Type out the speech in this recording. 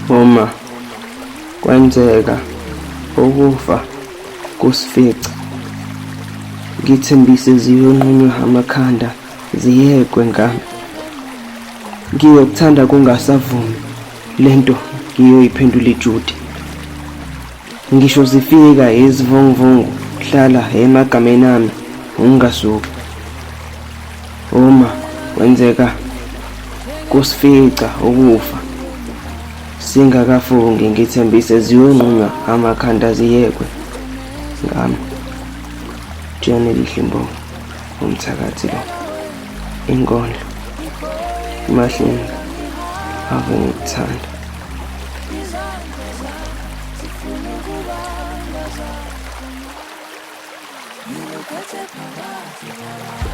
Uma kwenzeka ukufa kusifica, ngithembise ziyonqunywa amakhanda ziyekwe ngami. Ngiyokuthanda kungasavumi lento ngiyoyiphendula ijude. Ngisho zifika izivunguvungu hlala emagameni ami ungasuki. Uma kwenzeka kusifica ukufa singakafungi ngithembise ziyonqunywa amakhanda ziyekwe ngami. Jane Lihle Mbongo umthakathi lo inkondlo Mahlengi ave ngikuthanda. Ngikuphethe phakathi.